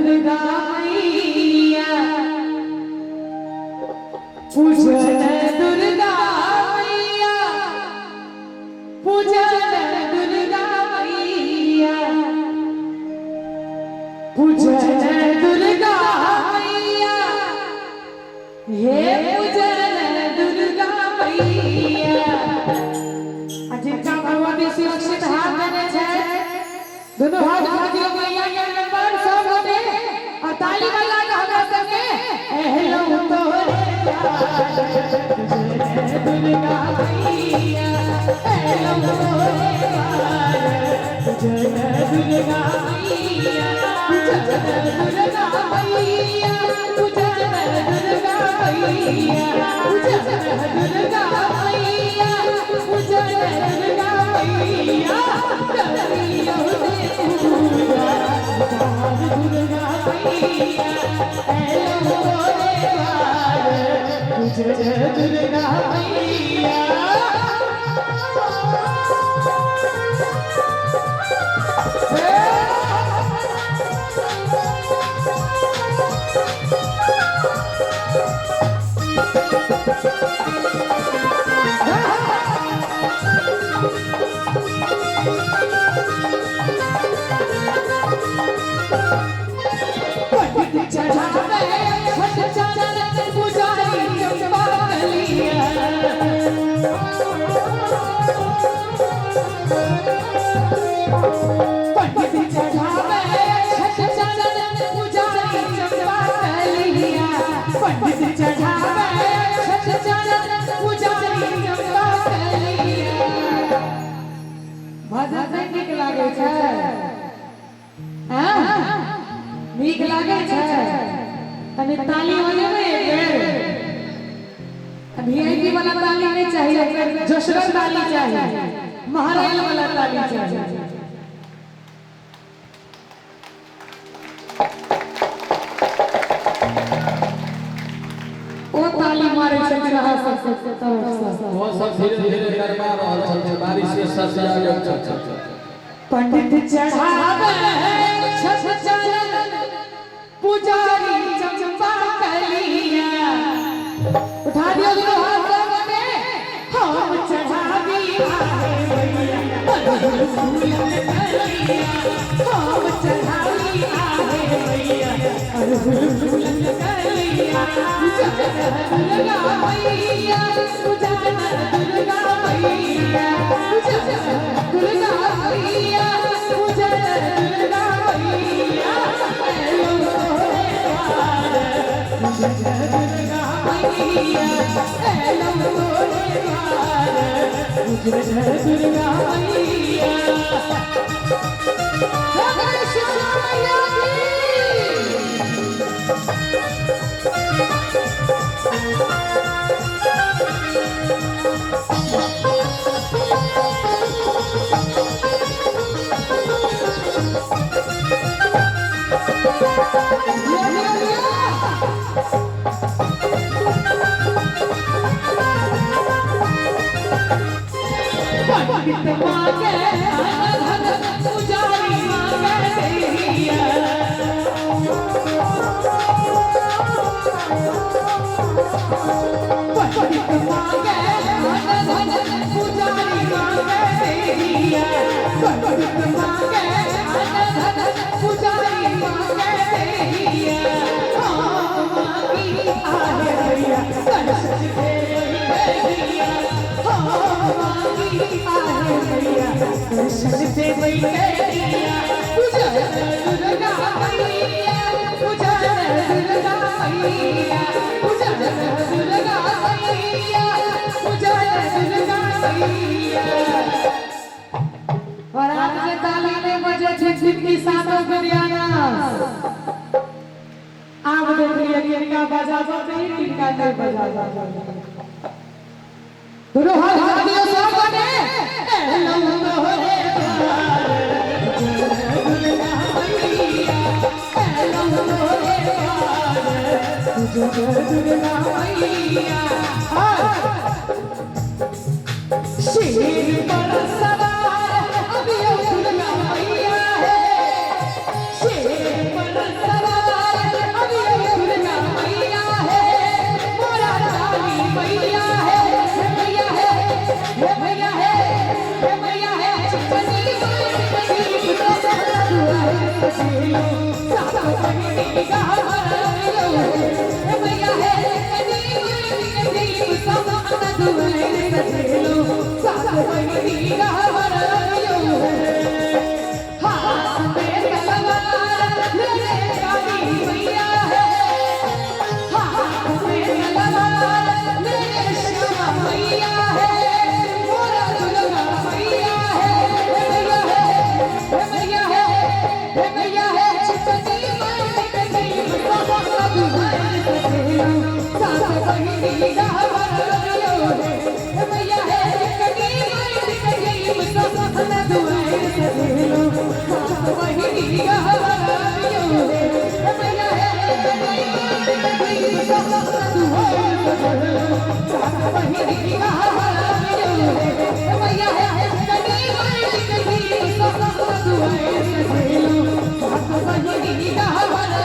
दुर्गा मैया, पूजन दुर्गा मैया, पूजन दुर्गा मैया, पूजन दुर्गा मैया, हे पूजन दुर्गा मैया। आ जिनका भगवती सुरक्षित हाथ देने छै, दोनों हाथ उठा दियो मैया के नंबर सब गोटे और ताली बजा के हमरा सबके एहलो तोरे पूजन दुर्गा मैया, एहलो तोरे पूजन दुर्गा मैया, पूजन दुर्गा मैया, पूजन दुर्गा मैया, पूजन दुर्गा मैया, पूजन दुर्गा मैया, करियो से पूजा दुर्गा मैया, एलो तोरे द्वार पूजन दुर्गा मैया। पंडित चढ़ावे छठ चरण पुजारी चंपा कलिया, पंडित चढ़ावे छठ चरण पुजारी चंपा कलिया, पंडित चढ़ावे छठ चरण पुजारी चंपा कलिया। भजन नहि नीक लागै छै? नीक लागै छै? तनी ताली बजेबै एक बेर। वीआईपी वाला ताली नहीं चाहिए, जोशगर ताली चाहिए, महाराज वाला ताली चाहिए। ओ ताली मारे छथिन अहाँ सब तरफ से। ओ सब धीरे धीरे गरमा रहल छथिन, बारिश से ससिया गेल छथिन। पंडित चढ़ावे छठ चरण पुजारी चंपा कलिया, उठा दियो दोनों हाथ सब गोटे। हम चढ़ावी आहे मैया अड़हुल फूलन कलिया, हम चढ़ावी आहे मैया अड़हुल फूलन कलिया, पूजन दुर्गा मैया, पूजन दुर्गा मैया, पूजन दुर्गा मैया, पूजन दुर्गा मैया, एलो तोरे द्वार पूजन दुर्गा मैया, एलो तोरे द्वार पूजन दुर्गा मैया। श्यामा मैया की। लिया लिया लिया। पंडित मांगे धन पुजारी मांगे दैया, पंडित मांगे धन पुजारी मांगे दैया, पंडित मांगे धन पुजारी मांगे दैया, हम मांगी आहे भैया दर्शन दे भैया, हम मांगी आहे भैया दर्शन दे भैया, पूजन दुर्गा मैया, पूजन दुर्गा मैया, पूजन दुर्गा मैया, पूजन दुर्गा मैया। और आज के ताली नहीं बजे छिप की सातों दुनियानास। आब देख लिया किनका बजाबो नहीं किनका नहीं बजाबो। दोनों हाथ उठा दियो सब गोटे। एलो तोरे द्वार दुर्गा मैया, एलो तोरे द्वार दुर्गा मैया। शेर पर सवार अभी दुर्गा मैया है, शेर पर सवार बहिनी गहबर यो हे मैया हे कनी माई कनी सपना दुआर सजेलो सात बहिनी गहबर यो हे मैया हे कनी माई कनी सपना दुआर सजेलो सात बहिनी गहबर यो हे मैया हे कनी माई कनी सपना दुआर सजेलो सात बहिनी गहबर